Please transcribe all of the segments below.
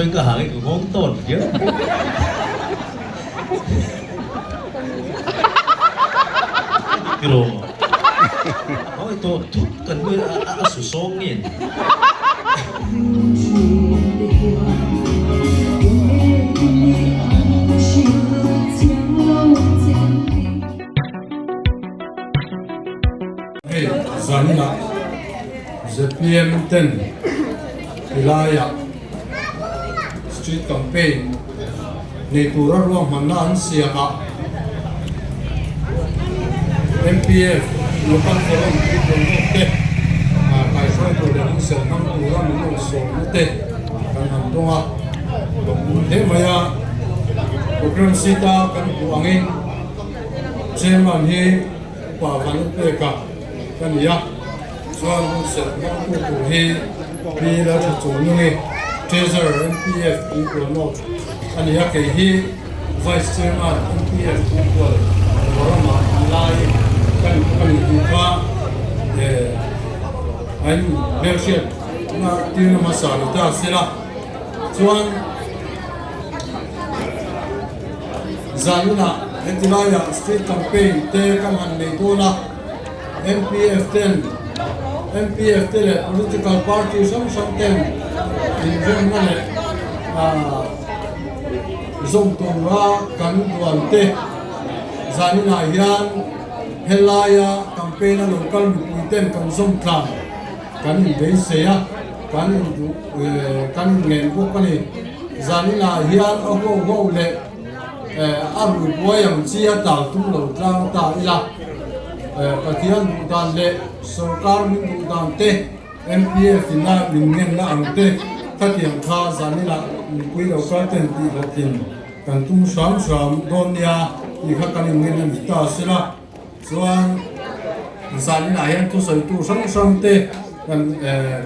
sawi ka hang i ka nghawng tawn riau. Tiraw? Hawi tawh thut kan nui a su sawng nge ni? Hei zaninah zpm ten tilaiah street campaign nei tura ruahmanna an siamah MPF Local Forum tih zawk te kaihruai tur leh an serh hmang tura min rawn sawmna te kan han dawng a, lawmawm hle mai a, program sheet a kan hmuh angin Chairman hi Pa Vanlalpeka ka ni a, chuan hun serh hmangtu tur hi Pi Lalthachuangnungi, Treasurer MPF Tuikual North a ni a, kei hi Vice Chairman MPF Tuikual Forum-ah an lai ka ni bawk a ni tih kha an hmelhriatna tirna hmasa ni ta sela chuan Zanunah heti laiah street campaign te kan han nei dawn a, MPF ten MPF te leh political party hrang hrang ten inremna leh zawm tura kan duan te zaninah hian helaia campaign a lo kal mipui ten kan zawm tlang kan inbeisei a, kan induh kan inngen bawk a ni. Zaninah hian a ho ho leh a rui buai ang chi a tal tum lo tlang ta ila, Pathian duh dan leh sorkar min duh dan te, MPF ina min ngenna ang te khatiang kha zaninah mipui lo kal ten tih hlawhtlin kan tum hram hram dawn nia tih kha kan inngen a ni ta sela. Chuan zaninah hian thusawitu hrang hrang te kan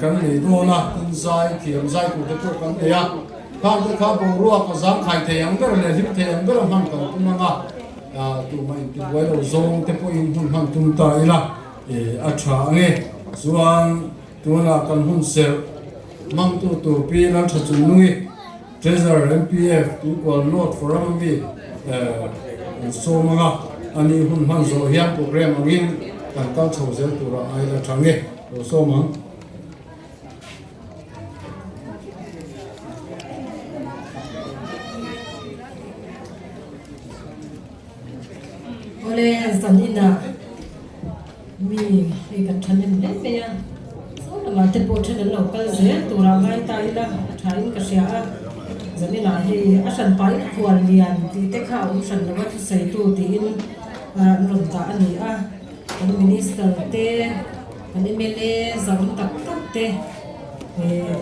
kan nei dawn a, tin zai thiam zai tur te pawh kan nei a, khang te kha boruak a zang khai thei ang ber leh hlim thei ang ber a hman kan tum ang a, tumah intibuai lo zawng te pawhin hun hman tum ta ila a tha ang e. Chuan tunah kan hun serh hmangtu tur Pi Lalthachungnungi Treasurer MPF Tuikual North Forum ami an sawm ang a, a ni hun hman zawh hian program angin kan kal chho zel turah ai la tha nge lo sawm ang. Awle zan inah mi hei kan thahnem hle mai a, saw lamah te pawh then an lo kal zel turah ngai ta ila a thain ka hria a, zan inah hei a hran pahin khual lian tih te kha a awm hran lo a thusawitu tiin an rawn dah a ni a, kan minister te kan mla zam tak tak te eh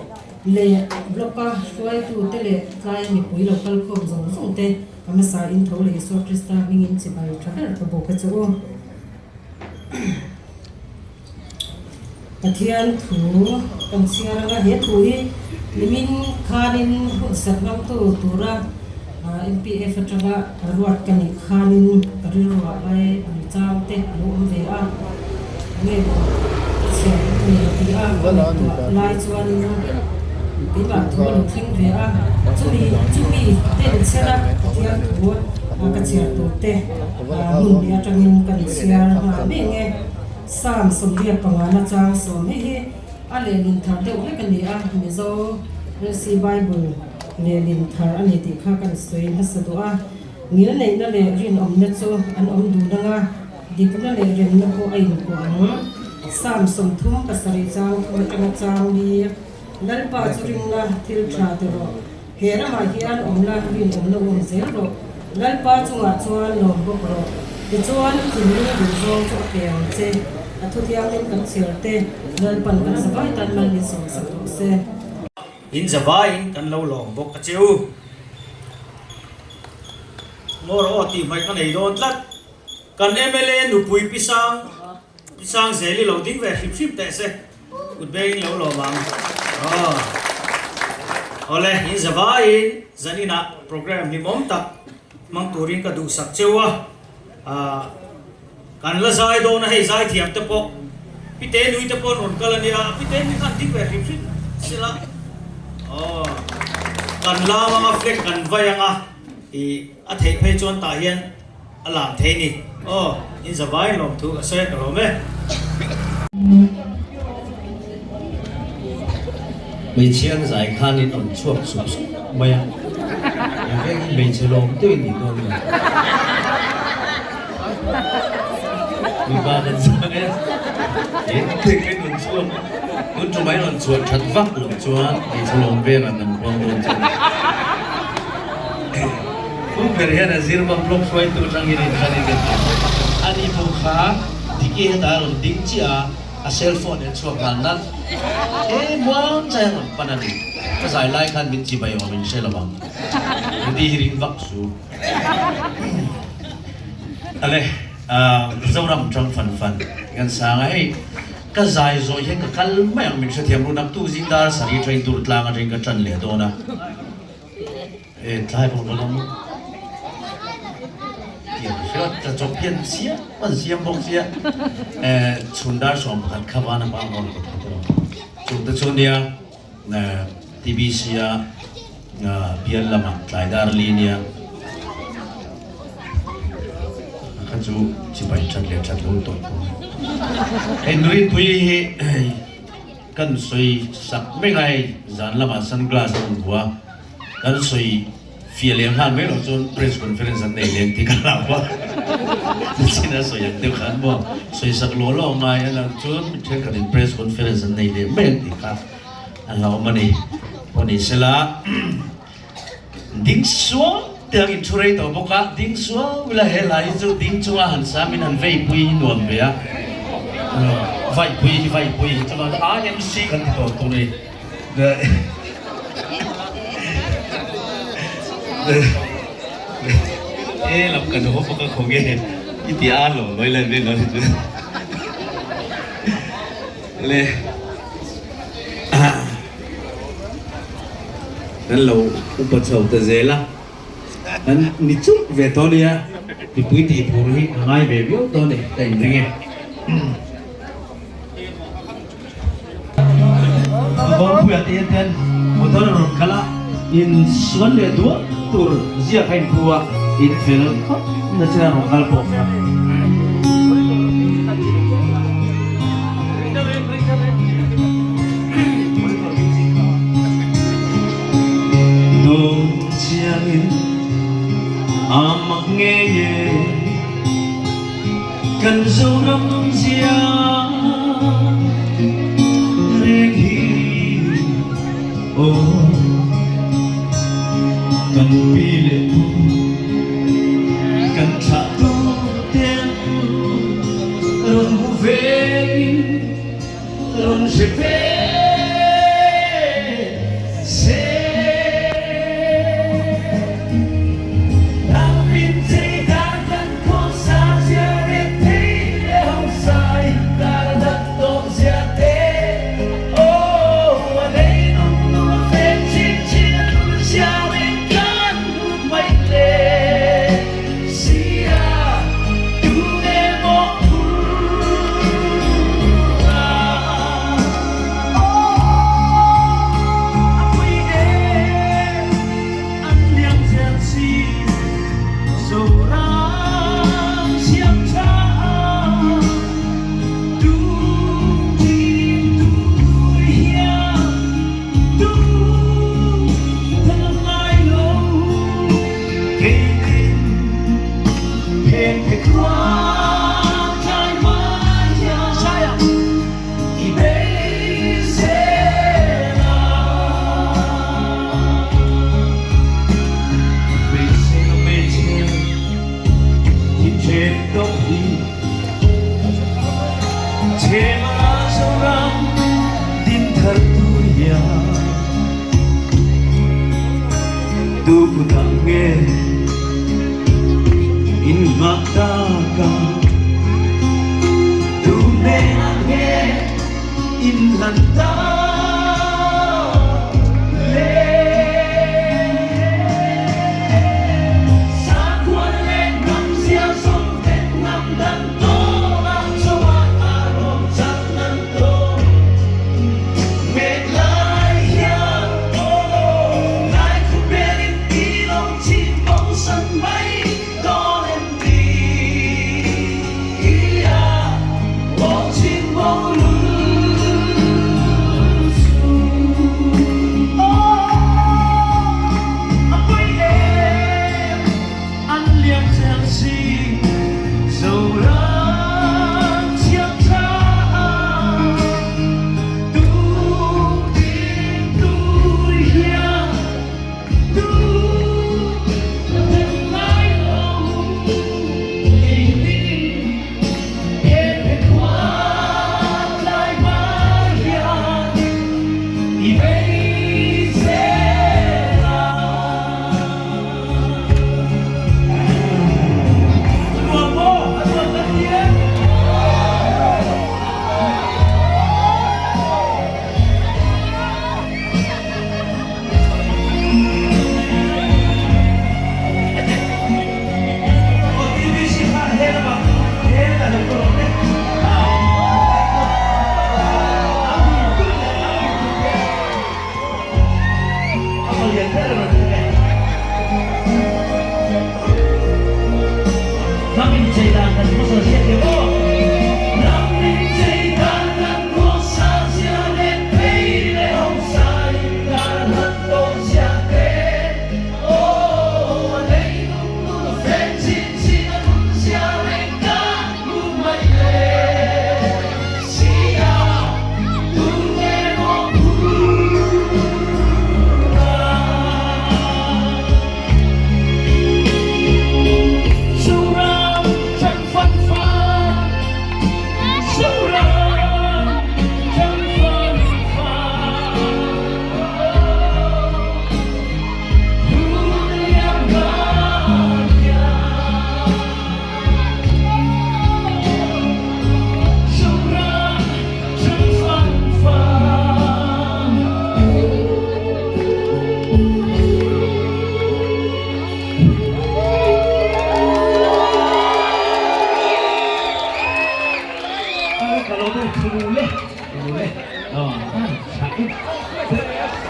leh block a hruaitute leh tlai mipui lo kal khawm zawng zawng te. A hmasa in tho leh Isua Krista hmingin chibai tha ber ka bawk a chu aw. Pathian thu kan chhiar anga he thu hi nimin khanin hun sak hmangtu tura MPF atanga ruat ka nih khanin ka rilruah lai an chang te a lo awm ve a, enge maw ka chhiar duh ni tih a ka ngaihtuah lai chuanin Keimah thu a lo thleng ve a, chumi chumi ten chhela Pathian thu ka chhiar tur te hmun leh atangin kan chhiar nghal mek e. Psalm 85 chang sawm hei hi a lehlin thar deuh hlek a ni a, Mizo LC Bible lehlin thar a ni tih kha kan sawi hmasa duh a. Ngilneihna leh rinawmna chu an awm dun ang a, Dikna leh remna pawh a inkuah ang. Psalm 37 chang thum atanga chang li, Lalpa chu ringla thil tha ti rawh. He ramah hian awmla rinawmna awm zel rawh. Lalpa chungah chuan lawm bawk rawh. Tichuan, thinlung duhzawng chu a pe ang che. A thuthianghlim kan chhiar te, Lalpan kan zavai tan mal min sawmsak rawh se. In zavaiin kan lo lawm bawk a che u. Ngawr aw tih hmaih ka nei dawn tlat. Kan mla nupui Pi Sang, Pi Sang Zeli lo ding ve hrim hrim teh se, kut bengin lo lawm ang. Aw. Awle, in zavaiin zaninah program hlimawm tak hmang turin ka duhsak cheu a. Ah, kan la zai dawn a, hei zai thiam te pawh Pi Te Nui te pawh an rawn kal a nia, Pi Te Nui khan ding ve hrim hrim sela. Aw. Kan lam anga flag kan vai anga ih a theih phei chuan tah hian a lam thei ni. Aw in zavai lawm thu ka sawi a ka lawm e. Hmeichhia an zai khan in rawn chhuak sup sup mai a, eng veng hi hmeichhe lawm deuh in nih dawn nge? Mipa kan zang e, eng thing in rawn chhuak, tun ṭum ah in rawn chhuah ṭhat vak loh chuan hmeichhe lawm velah kan khuang dawn chu a ni. Pu ber hian a zir bawk blog hruaitu atangin inthlan in kan ti. Ani pawh kha Diki hetah a rawn ding chiah a, a cell phone en chhuak nghal nalh. He muang chai a rawn pan a ni. Ka zai lai khan min chibai awm in hre lo ang. Rudi hi ring vak su. Ale, Zoram tang fan fan kan sang a hei ka zai zawh hian ka kal mai ang min hrethiam ru naktuk zing dar sarih train tur tlang atangin ka tan leh dawn a. E tlai pawh ka lawm tiang hriat ka chawp hian siam an siam bawk sia e chhun dar 11 kha van a pa mawn ka thut rawh chung te chu nia TBC a bial lama tlai dar li nia kha chu chibai that leh that lo tawh tawh hei nurin pui hi kan sawi sak mai ngai zan lama sunglass a rawn bua. Kan sawi fiah leh nghal mai loh chuan press conference an nei leng tih ka hlau a, nichin a sawi ang deuh khan maw sawi sak law law ngai a lang chuan mi thenkhatin press conference an nei leh mai ang tih kha a hlauhawm a ni. Pawh ni sela ding suau te ang inthu rei tawh bawk a, ding suau ila he hla hi chu ding chunga han samin han veipui hi nuam ve a, vaipui hi vaipui hi chuan RMC kan ti tawh tur a ni. E lam kan ho bawk a khaw nge i ti a lo loi lan ve lo chu le kan lo upa chho ta zel a kan ni chulh ve tawh nia mipui tih phur hi a ngai ve viau tawh a ni ka inring e. Vawngpuia te hian ten motor a rawn kal a, in suan leh duah tur ziak a inpu a, in fel khawp na chin a rawn kal pawh kha. Dawn chiangin a mak ngei e. Kan Zoram zia reng hi aw kan pi leh pu kan thlah tu ten rawn hmu ve in rawn hre ve se.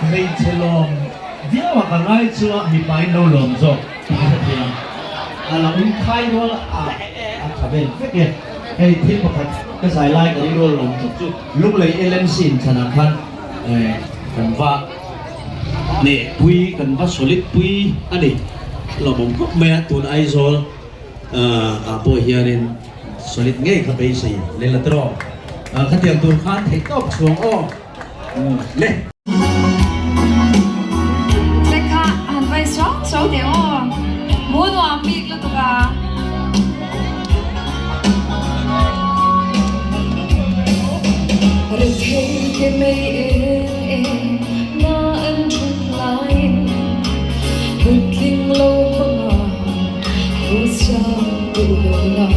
Hmeichhe lawm viau a ka ngai chu a mipa in lo lawm zawk tih ka hrethiam. A lo in khai rual a a tha vel vek e. Hei thil pakhat ka zai lai ka rilru a lawm chawp chu Lunglei LMC in thlanah khan kan va hneh pui kan va solid pui a ni. Lawmawm khawp mai a tun Aizawl ah pawh hianin solid ngei kha beisei leh la tawh. Khatiang tur khan theih tawp chhuang aw le. Lekha han vai suau suau teh aw. Mu nuam bik lutuk a. Rethei te mei eng eng na an thut laiin Puitling lo hmanga ho siam duh lo la.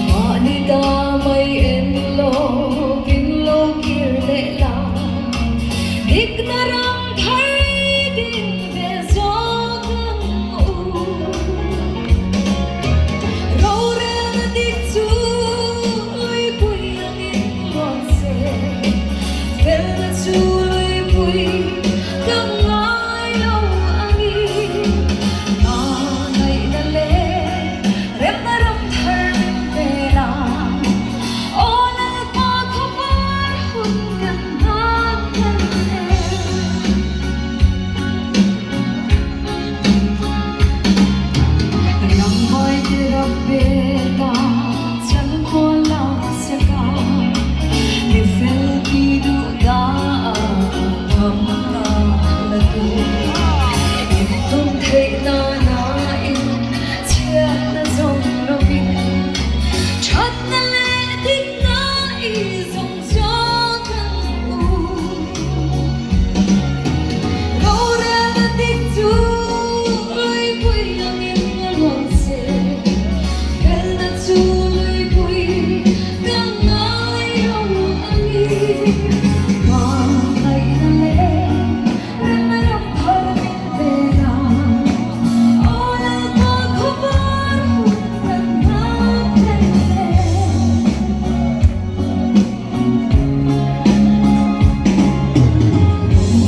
Mahni ta mai en lo vin lo kir leh la. Dikna ram thar din ve zawk ang u. Rorelna dik chu luipui angin luang se. Felna chu luipui ka ngai lo angin. Ka ngaihna leh remna ram thar min vel a. Aw Lalpa khawvar hun kan nghak hlel e. Ramhnuai te rap ve ta chal khaw lak sek a, mi fel ti duh ta ngam ta la tu. Intum theih nana in chhiatna zawng lovin thatna leh dikna i zawng zawk ang u. Rorelna dik chu luipui angin a luang se, felna chu luipui ka ngai lo a ni. Hmangaihna leh remna ram thar min vel a, aw Lalpa khawvar hun kan nghak hlel e.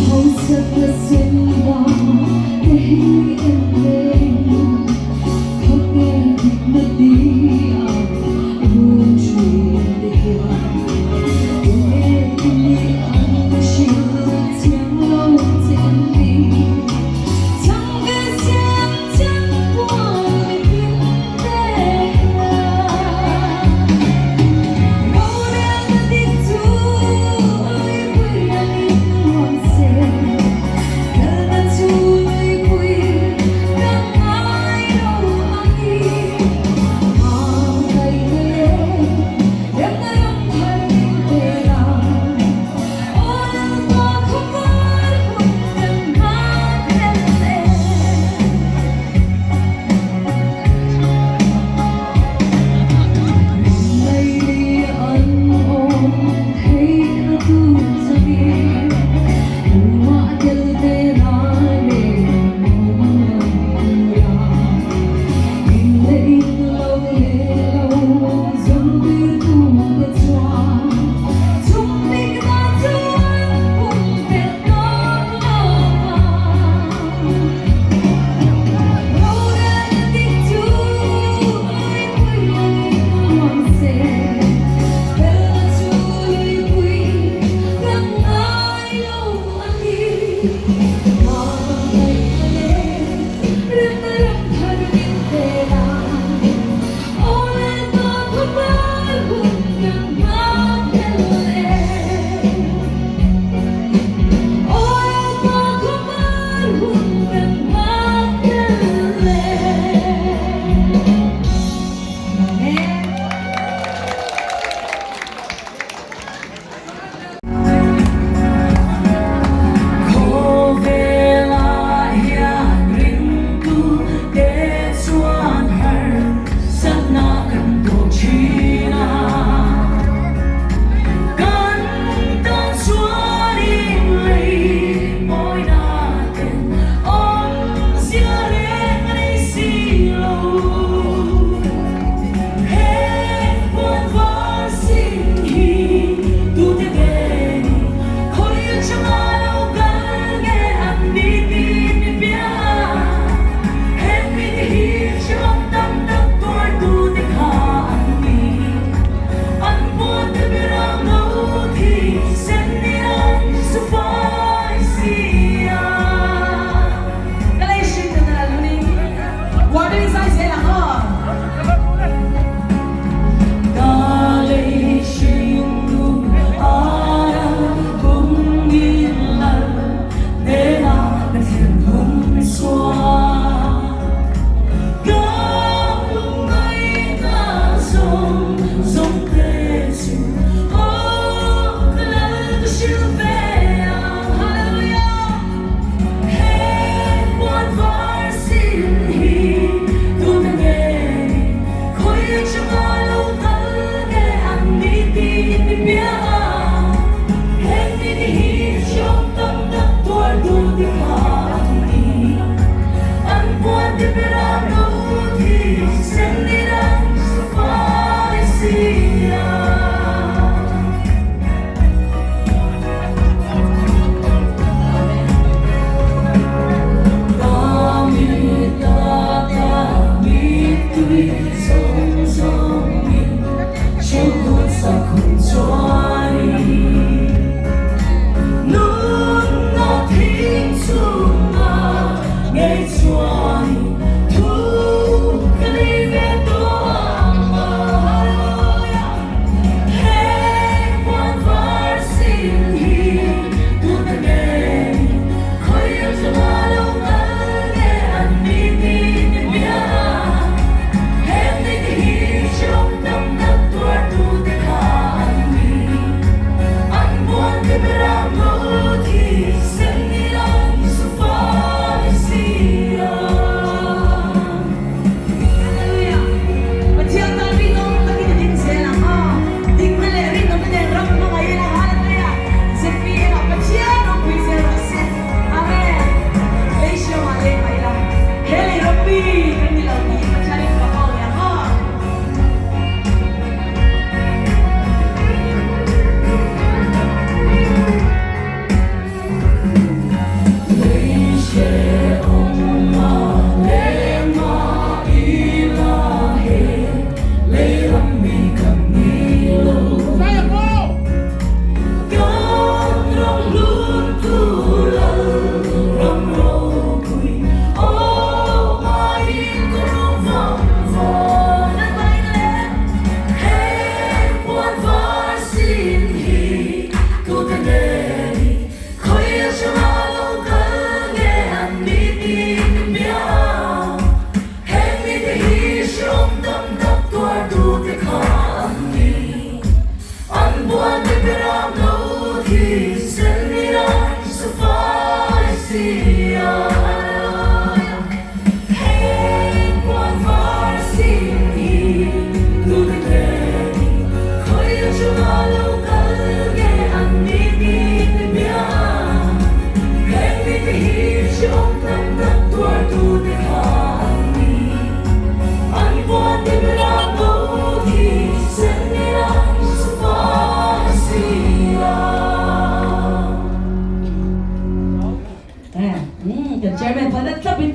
Hausakna senva te hi en reng khawpe dikna ti a run thin te hian tunge i nih ang hrilh chiang lo che em ni? Chang ve siam chiang puang mipui.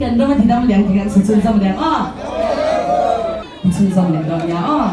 Kan ram a ti dam leh ang tih kan chhun chhunzawm leh ang aw. Ti chhunzawm leh dawn nia aw.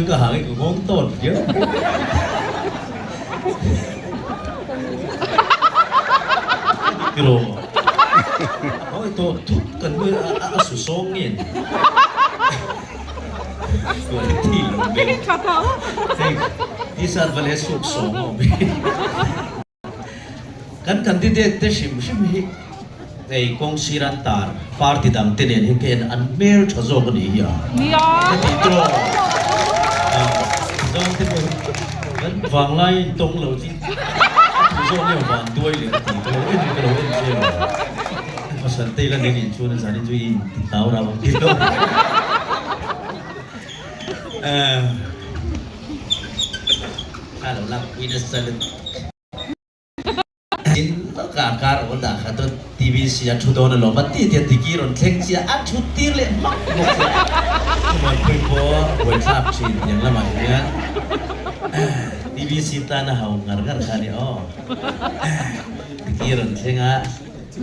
ka hang i ka nghawng tawn riau. Tiraw hawi tawh thut kan nuai a a su sawng nge ni quality lo vel hei t-shirt va le suk sawng a awm hi kan candidate te hrim hrim hi hei kawng sir an tar party dang te nen hian ka en an hmel tha zawk a nih hi a ka tih tawh zawng te pawh hi kan vanglai in tawng lo chi a thu zawk nge van duai leh a ti ka lo en ka lo en che lo pasal te ila neng in chuan zan in chu i in ti tau rau ang ti lo a lo lak pui nasa lutuk. Tin lawkah kar awl dah kha chuan TVC a thu dawn alawm a ti tiah Diki rawn thleng chiah a thut tir leh hmak bawk sia. Thubuaipui pawh buaithlak thin tiang lamah hian TVC tan a hau ngar ngar kha a ni aw. Diki rawn thleng a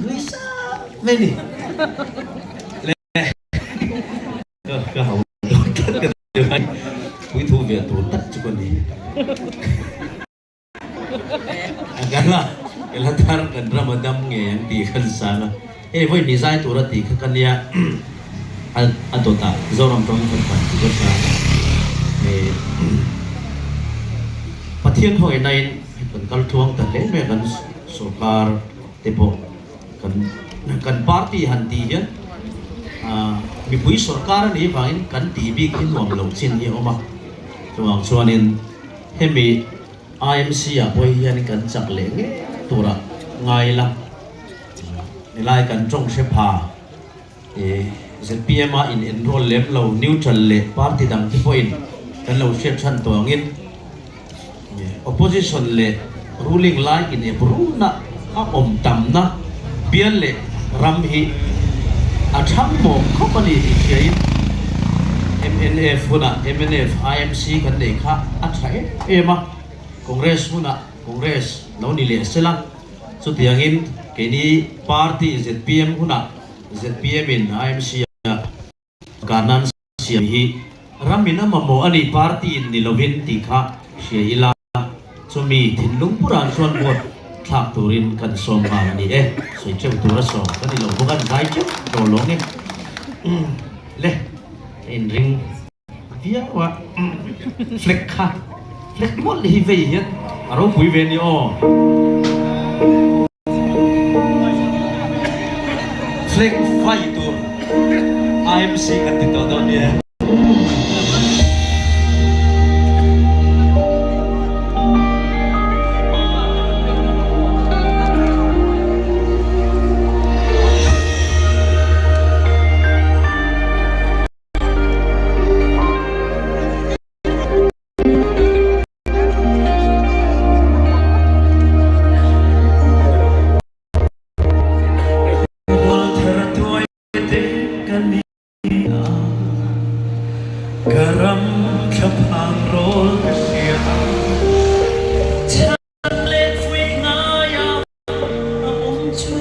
nui sang mai ni. Ka hau dawn tlat ka ti mai. Puithu ve tur tak chu ka ni. Kan la thar kan ram a dam ngei ang tih kha an sang a, hei vawi hnih zai tur a tih kha ka nia a dawtah Zoram tawng in kan pan tih ka hria a, Pathian hawina in kan kal tluang ta hle mai a kan sorkar te pawh kan kan party han tih hian mipui sorkar a nih vangin kan tih bik hi nuam lo chin hi a awm a, chuvang chuanin. Hemi IMC ah pawh hian kan chak leh ngei tura ngai ila, helai kan tawng hre pha zpm a in enroll lem lo neutral leh party dang te pawhin kan lo hriat than tawh angin opposition leh ruling lai in ep runa a awm tamna bial leh ram hi a thang mawm khawp a ni tih hriain mnf hunah mnf IMC kan nei kha a tha em em a, Congress hunah Congress lo ni leh sela, chutiangin keini party zpm hunah zpm in IMC ah kanan siam hi ramin a mamawh a ni party in ni lovin tih kha hria ila chumi thinlung purah chuan vote thlak turin kan sawm nghal a ni e, sawi teuh tur a sawm ka ni lo bawk a, zai teuh tawh lawng e le ka inring viau a flag kha flag mawlh hi vei hian a ropui ve a ni aw. Flag vai tur IMC kan ti tawh dawn nia. Ka ram thlaphang rawl ka hria Chhan leh fuih ngaia a awm chu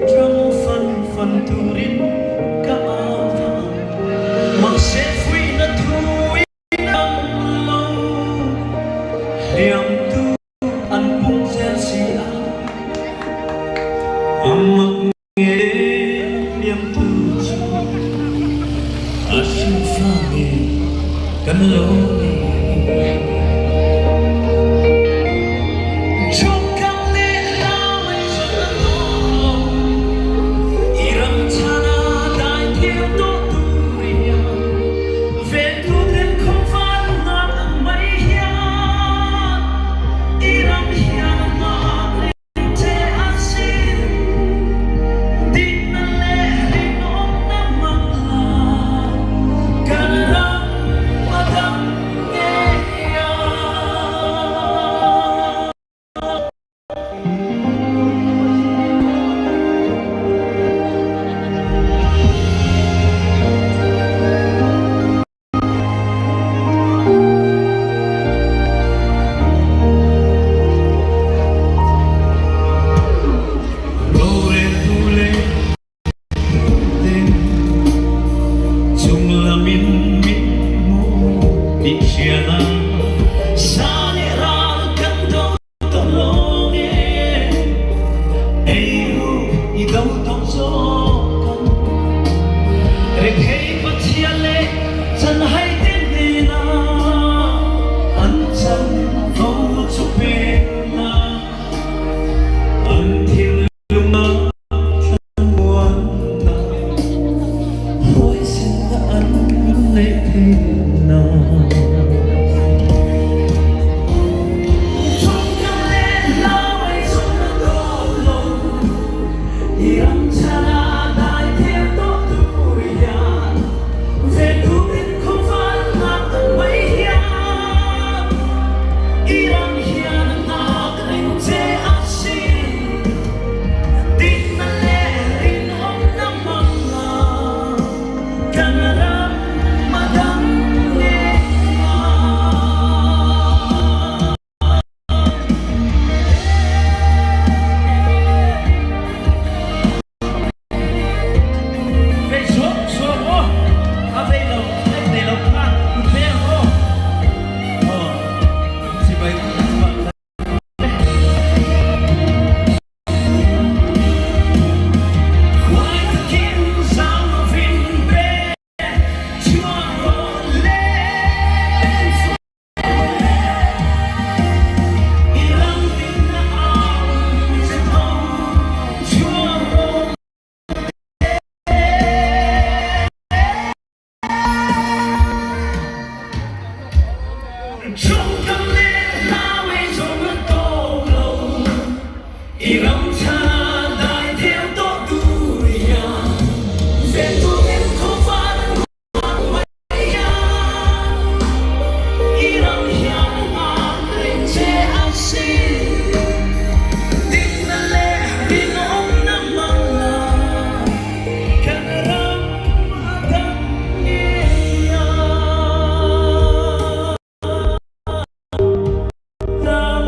Ṭang fan fan turin ka au va Mahse fuihna thu in ang lo Hliam tu an pung zel si a A mak nge hliam tu chu A hrinfa nge kan lo ni. Chawngkam leh hlauh chuan a tawk lo I ram chhana dai thiam tawh tur hian Ventu ten khawvar nghak ang mai hian I ram hian a nghak reng che a sin Dikna leh rinawmna hmang la Kan ram a dam. I do tawh zawk ang. Rethei Pathian leh chanhai te hnena an chanvo chu pek la, an thinlunga thlamuanna, huaisenna an neih theihna. Chungkam leh hlau ei zawng a dawt lo, i ram chhana dai theu tawh tur hian, ve turin khawval nghak tak mai hian, i ram hian a nghak reng che a sin. Dikna leh rinawmna hmang la, kan ram a dam ngei ang. Vei suak suak aw, a vei lo thleng nei lo khan u pheng aw. Aw, chibai chibai. Huai takin zau lovin pe chhuak rawh le. I ram dinna au che tho chhuak rawh le. Chungkam leh hlau ei zawng an tawk lo, i ram chhana dai theu tawh tur hian ven turin khawvar an nghak mai hian i ram hian a nghak reng che a sin. Dikna leh rinawmna hmang la. Kan ram a dam ngei a, ram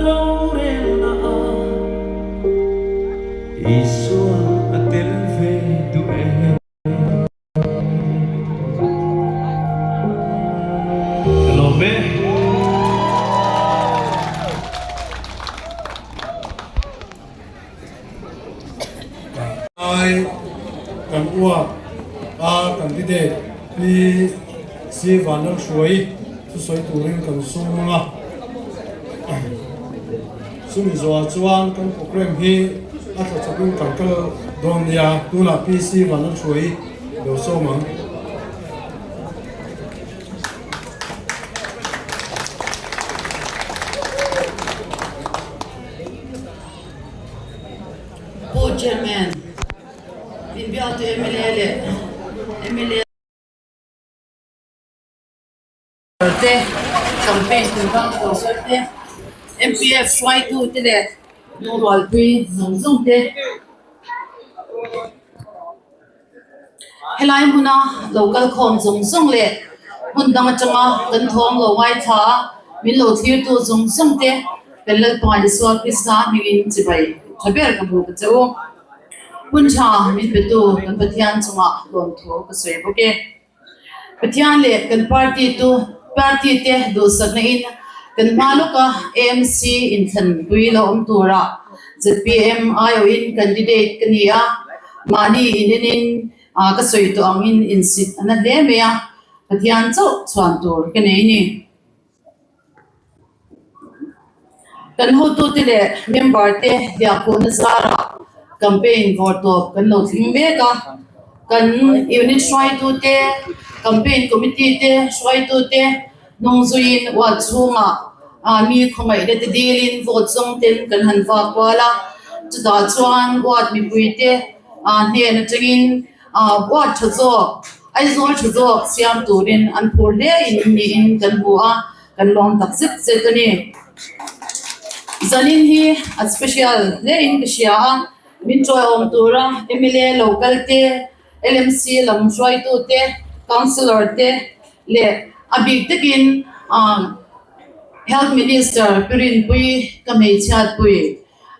rorelna a Isua a tel ve duh e. Ka lawm e. Ai kan uak a candidate Pi Si Vanlalhruai thusawi turin kan sum ang a. Chumi zawhah chuan kan program hi a tla chawpin kan kal dawn nia. Tunah Pi Si Vanlalhruai lo sawm ang. Pu Chairman, inbialtu mla leh mla te, campaign tumvang sponsor te, MPF hruaitu te leh lungrualpui zawng zawng te. Helai hmuna lo kal khawm zawng zawng leh hmun dang atanga kan thawm lo ngaithla a, min lo thlirtu zawng zawng te kan Lalpa Isua Krista hmingin chibai tha ber ka hmu ka che u. Hun tha min petu kan Pathian chungah lawmthu ka sawi bawk e. Pathian leh kan party tu party te duhsakna in kan hma lawka AMC inthlan pui lo awm tura zpm aiawhin candidate ka ni a, mahni inenin ka sawi tawh angin insit a na hle mai a, Pathian chauh chhuan tur ka nei ni. Kan hotute leh member te hliahkhuhna zarah campaign vawrtawp kan lo thleng mek a, kan unit hruaitute, campaign committee te hruaitute hnungzuiin ward chhungah mi khawngaihna te dilin vote zawng ten kan han vak kual a, chutah chuan ward mipuite hnen atangin ward tha zawk Aizawl tha zawk siam turin an phur hle in niin kan hmu a, kan lawm tak zet zet a ni. Zanin hi a special hle in ka hria a, min tawiawm tura mla local te, LMC lam hruaitu te, councillor te leh a bik takin Health Minister Pi Rinpuii ka hmeichhiatpui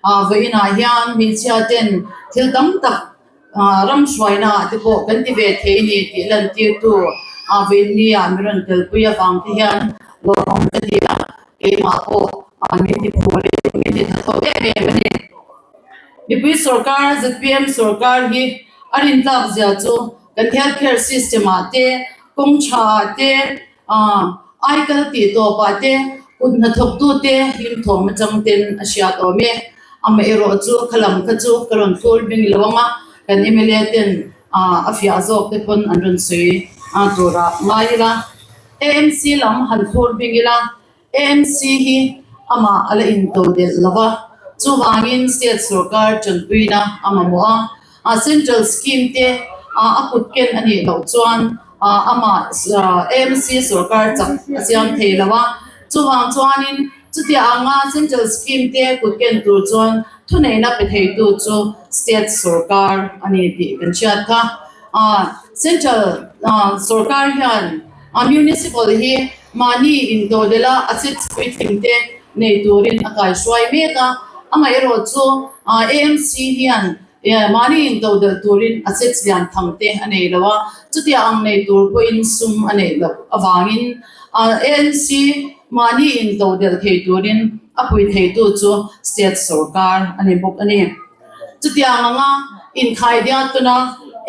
vawiinah hian hmeichhia ten thil tam tak Ram hruaina ah te pawh kan ti ve thei ni tih lantirtu Veinni ah min rawn telpui avang te hian lawmawm ka ti a, keimah pawh min ti phur in min ti tha tho em em a ni. Mipui sorkar, zpm sorkar hi a rintlak zia chu kan health care system ah te, kawng tha ah te, aikal tih tawp ah te, kut hnathawk tu te hlim thawm atang ten a hriat awm e. Amaherawh chu kha lam kha chu ka rawn thlur bing lo ang a, kan mla ten a fiah zawk te pawn an rawn sawi turah ngai ila. AMC lam han thlur bing ila. AMC hi amah a la intodelh lo va, chuvangin state sorkar tanpuina a mamawh a, a central scheme te a kut ken a nih loh chuan amah AMC sorkar chak a siam thei lo a, chuvang chuanin chutia anga central scheme te kut ken tur chuan thuneihna pe theitu chu state sorkar a ni tih kan hriat kha. Central sorkar hian municipal hi Mahni intodelh a asset puitling te nei turin a kaihruai mek a, amaherawh chu AMC hian mahni intodelh turin assets lian tham te a nei lo a, chutia ang nei tur pawhin sum a neih loh avangin AMC mahni intodelh thei turin a pui theitu chu state sorkar a ni bawk a ni. Chutiang anga inkhaidiat tuna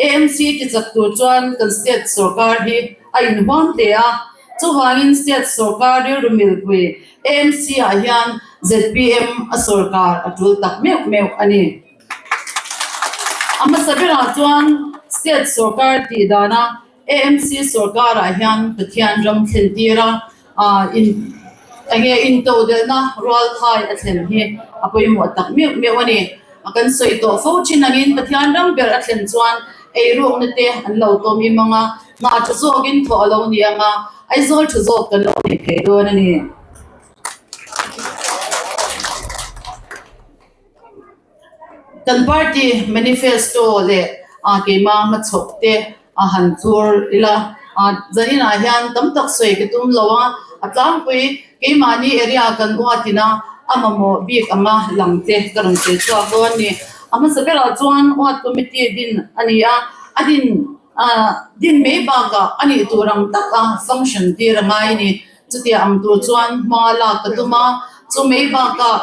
AMC tichak tur chuan kan state sorkar hi a inhuam hle a, chuvangin state sorkar rilru milpui AMC ah hian zpm a sorkar a tul tak meuh meuh a ni. A hmasa berah chuan state sorkar tih dana AMC sorkarah hian Pathian ram thlen tir a, in enge intodelhna rualkhai a thlen hi a pawimawh tak meuh meuh a ni. Kan sawi tawh fo thin angin Pathian ram ber a thlen chuan eirukna te an lo tawm im ang a, hna tha zawkin thawh a lo ni ang a, Aizawl tha zawk kan lo nei thei dawn a ni. Kan party manifesto leh keima hmachhawp te a han tlur ila, zaninah hian tam tak sawi ka tum lo a, a tlangpui keimahni area kan uatin a, a mamawh bik anga lang te ka rawn sawi chhuak dawn a ni. A hmasa berah chuan uat committee din a ni a, a din din mai bakah a nih tur ang taka function tir a ngai a ni. Chutia ang tur chuan hma lak ka tum a, chu mai bakah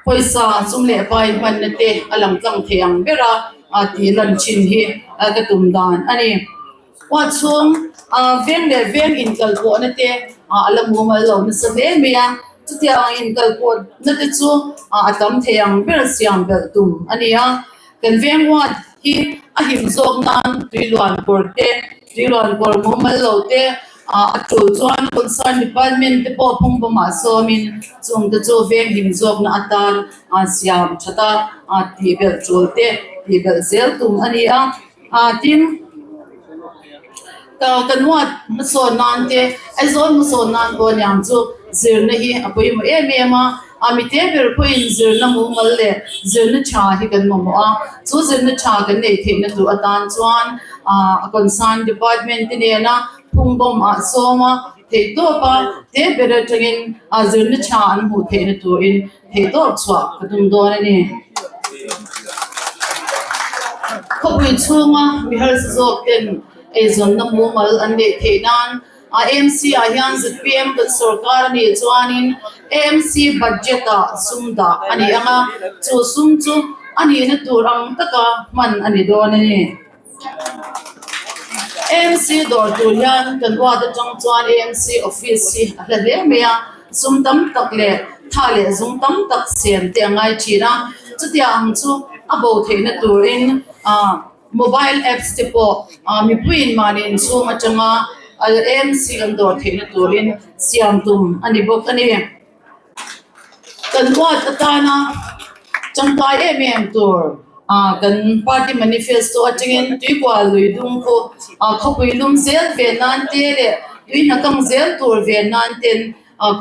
pawisa sum leh pai hmanna te a lang tlang thei ang ber a tih lan thin hi ka tum dan a ni. Huat chhung veng leh veng inkalpawhna te a la mumal lo nasa hle mai a, chutia ang inkalpawhna te chu a tam thei ang ber siam belh tum a ni a. Kan veng huat hi a him zawk nan tuiluan kawr te, tuiluan kawr mumal lo te a tul chuan concern department te pawh phung bawmah sawmin chung te chu veng him zawkna atan siam that a tih belh tul te tih belh zel tum a ni a. Tin, kan huat hmasawn nan te, Aizawl hmasawn nan pawh aniang chu zirna hi a pawimawh em em a, a mite ber pawhin zirna mumal leh zirna tha hi kan mamawh a, chu zirna tha kan neih theihna tur atan chuan a concern department te nena phungbawm ah sawm a theihtawp a, te ber atangin zirna tha an hmuh theihna turin Theihtawp chhuah ka tum dawn a ni. Khawpui chhunga mi harsa zawk ten eizawnna mumal an neih theih nan AMC ah hian zpm kan sorkar a nih chuanin AMC budget ah sum dah a ni ang a, chu sum chu a nihna tur ang taka hman a ni dawn a ni. AMC dawr tur hian kan ward atang chuan AMC office hi a hla hle mai a, sum tam tak leh tha leh zung tam tak siam te a ngai thin a, chutiang ang chu a bo theihna turin ah mobile apps te pawh ah mipuiin mahni inchhung atanga AMC kan dawr theihna turin siam tum a ni bawk a ni. Kan huat atana tangkai em em tur ah kan party manifesto atangin tuikual lui dum khu ah khawpui lum zel ve nan te leh tui hna kang zel tur ve nan ten ah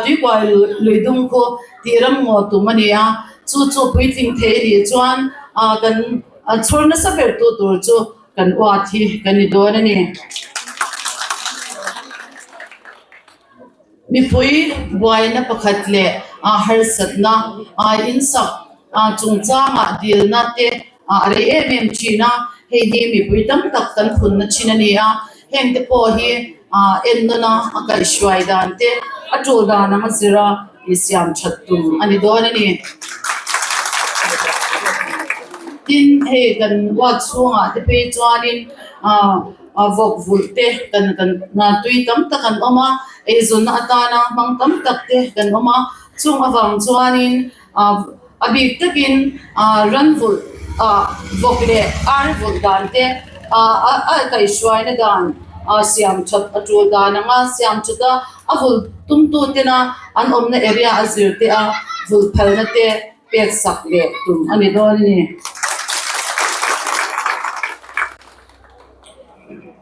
tuikual lui dum khu tih ram ngaw tum a ni a, chu chu puitling thei a nih chuan ah kan chhawr nasa ber tu tur chu kan uat hi kan ni dawn a ni. Mipui buaina pakhat leh harsatna insak chungchangah dilna te a rei em em thin a, hei hi mipui tam tak kan phunna thin a ni a, heng te pawh hi ennawn a a kaihhruai dan te a tul dan anga zira siam that tum a ni dawn a ni. Tin, hei kan ward chhungah te phei chuanin ah vawk vulh te kan kan tui tam tak an awm a, eizawnna atana hmang tam tak te kan awm a, chung avang chuanin ah a bik takin ah ran vulh ah vawk leh ar vulh dan te ah a kaihhruaina dan ah siam that a tul dan anga siam that a a vulh tumtu tena an awmna area a zir te a vulh phalna te pek sak leh tum a ni dawn a ni.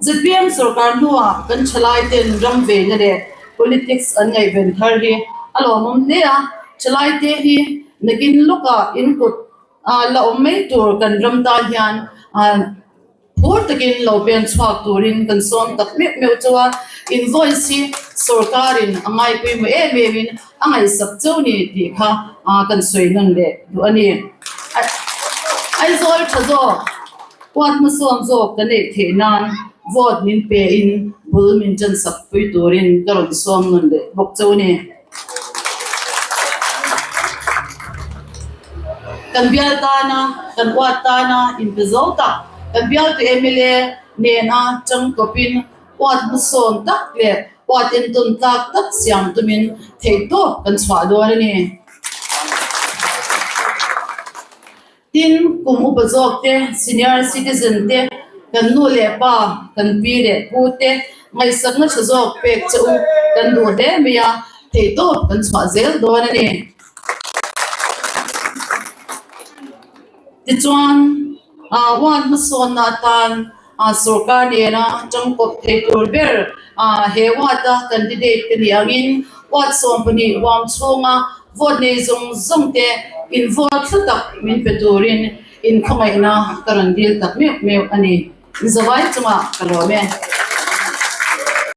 ZPM sorkar hnuah kan thalai ten ram veina leh politics an ngaihven thar hi a lawmawm hle a, thalai te hi nakin lawkah in kut la awm mai tur kan ram tan hian phur takin lo pen chhuak turin kan sawm tak meuh meuh chauh a, invoice hi sorkarin a ngaipawimawh em em in a ngaihsak chauh ni tih kha kan sawi nawn leh duh a ni. Aizawl tha zawk, huat hmasawn zawk ka neih theih nan vote min pe in bul min ṭansak pui turin ka rawn sawm nawn leh bawk chauh a ni. Kan bial tana, kan uat tana inpe zo tak, kan bialtu mla nena tangkawpin uat hmasawn tak leh uat entawn tlak tak siam tumin theihtawp kan chhuah dawn a ni. Tin, kum upa zawk te, senior citizen te, kan nu leh pa, kan pi leh pu te ngaihsakna tha zawk pek che u kan duh hle mai a, theihtawp kan chhuah zel dawn a ni. Tichuan, ward hmasawnna atan sorkar nena tangkawp thei tur ber he ward-a candidate te ni angin ward 12 huam chhunga vote nei zawng zawng te in vote hlu tak min pe turin inkhawngaihna ka rawn dil tak meuh meuh a ni. Zavai chungah ka lawm e.